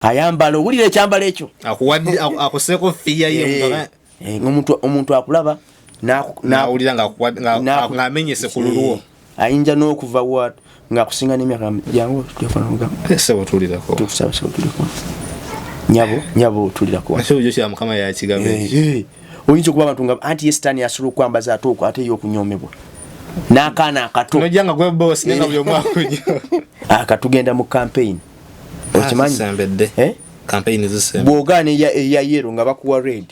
Ayambala, owulira ekyambalo ekyo. Akuwadde, akuseeko fiya ye. Omuntu akulaba nawulira ng'amenyese ku lulwo. Ayinza n'okuva wa ng'akusinga n'emyaka, jangu. Sebo, tulirako. Tukusaba, sebo, tulirako. Nyabo, nyabo, tulirako. Nakyo kya Mukama yakigabe. Oyinza okuba abantu nga anti ye Sitaani asobola okwambaza ate ate ye okunyomebwa n'akaana akato. Nojja nga gwe boss, naye nga buli omu akunyo. Aka tugenda mu campaign, okimanyi? Zisembedde. Eh? Campaign zisembedde. Bw'ogaana eya yellow nga bakuwa red,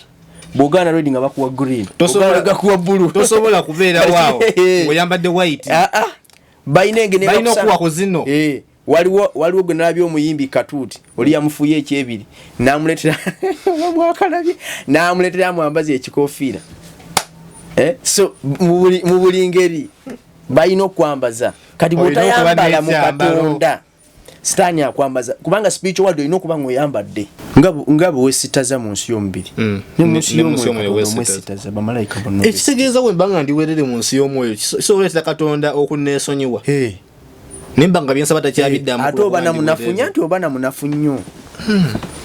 bw'ogaana red nga bakuwa green, Tosobola- bw'ogaana gakuwa blue. Tosobola kubeera waawo ng'oyambadde white. Ah, ah. Balina engeri Balina okuwa ku zino. Eh, waliwo gwe nalabye omuyimbi Katuuti oli yamufuye ekyebiri, namuletera mwakalabye, namuletera amwambazi ekikofiira. Eh, so mu buli ngeri balina okwambaza. Kati Olina okuba bwotayambala mu n'ekyambalo. Katonda, Sitaani akwambaza, kubanga spiritual world olina okuba nga oyambadde nga bwe wesitaza mu nsi y'omubiri, ne mu nsi Ne mu nsi y'omwoyo y'omwoyo Katonda wesitaza. omwesitaza, bamalayika bonna. Ekitegeeza bwe mba nga ndiwerere mu nsi y'omwoyo, kisobola oleetera Katonda okuneesonyiwa, Hey. naye mba nga byensaba takyabiddamu. Ate oba na munafu nya nti oba na munafu nnyo.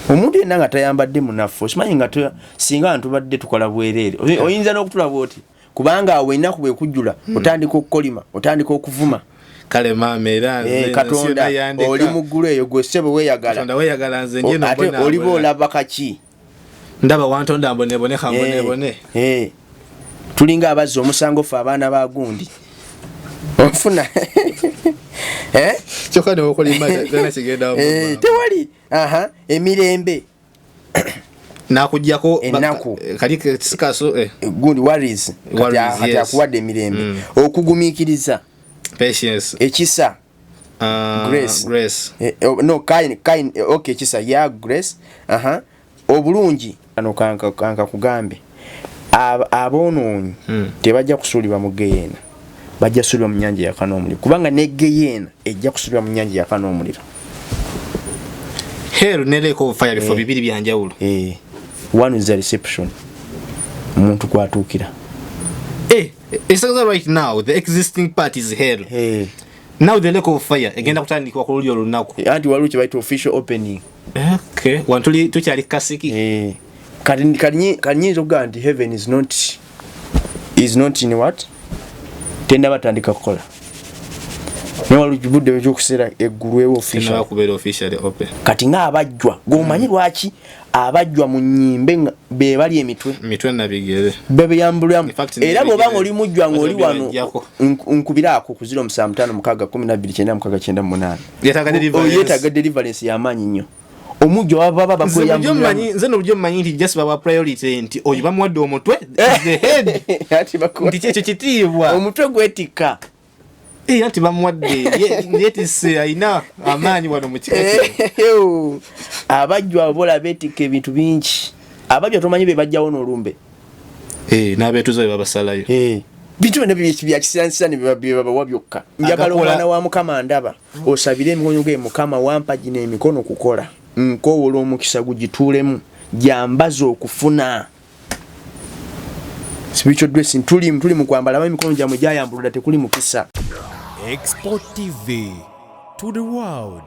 Omuntu yenna nga tayambadde munafu. Okimanyi nga singa ntubadde tukola bwereere, oyinza n'okutulaba oti, kubanga awo ennaku bwekujjula, otandika okukolima, otandika okuvuma. Kale maama, era nze ensi Katonda yonna yandeka. oli mu ggulu eyo, gwe ssebo weeyagala. Katonda weeyagala, nze ndi eno Ate mbona oliba mbona. olaba kaki? Ndaba wantonda mbonebone, kambonebone. Tulinga abazza omusango ffe abaana ba gundi, onfuna? Eh? Kyokka newokolima tena kigenda. Tewali. Aha, emirembe. Nakugjako Ennaku. Kali sikaso, eh. Gundi worries. Kati Worries, kati yes. akuwadde emirembe, okugumiikiriza, Patience. Ekisa. Grace. Grace. Oh, no, kind, kind, okay, ekisa ya grace. Aha, obulungi. Kano kanka kugambe, aboonoonyi tebajja kusuulibwa mu geyeena, bajja kusuulibwa mu nyanja eyaka n'omuliro, kubanga ne geyeena ejja kusuulibwa mu nyanja eyaka n'omuliro. Hell ne lake of fire bifo bibiri byanjawulo. One is the reception, omuntu kwatuukira. Ekitegeeza right now the existing part is hell. Now the lake of fire egenda kutandikibwa ku luli olunaku. Anti waliwo kye bayita official opening. Okay, wantuli tukyali kasiki. Kati nyinza okugamba nti heaven is not in what, tennaba tandika kukola, naye waliwo budde ekyokuseera eggulwewo official. Tenaba kubeera officially open. Kati ng'abajjwa, gweomanyi lwaki abajjwa mu nnyimbe nga be bali emitwe? Mitwe nabigere. Bebeyambulwamu. In fact, Era bw'oba nga oli mujjwa ng'oli wano, Bajjako. Nkubiraako ku 0756 12 96 98. Yeetaaga deliverance. Yeetaaga deliverance y'amaanyi nnyo. Omujjwa baba Nze bulijjo bakweyambuliramu. Nze nobulijjo mmanyi nti just bawa priority, nti oyo bamuwadde omutwe, the head. Ati nti kyekyo kitiibwa. Omutwe gwetikka. Era nti bamuwadde yeetisse, alina amaanyi wano mu kika kino. Ew. Abajjwa abo bola beetikka ebintu bingi. Abajjwa tomanyi be bajjawo n'olumbe. N'abeetuza be babasalayo. Bintu byonna bya kisiranisirani bye babawa byokka. Njagala omwana wa Mukama ndaba osabire emikono ge, Mukama wampa gino emikono kukola, nkoowola omukisa gugituulemu, gyambaza okufuna spiritual dressing. Tuli mu kwambala, aba emikono gyammwe gyayambulula, tekuli mukisa. Export TV to the world.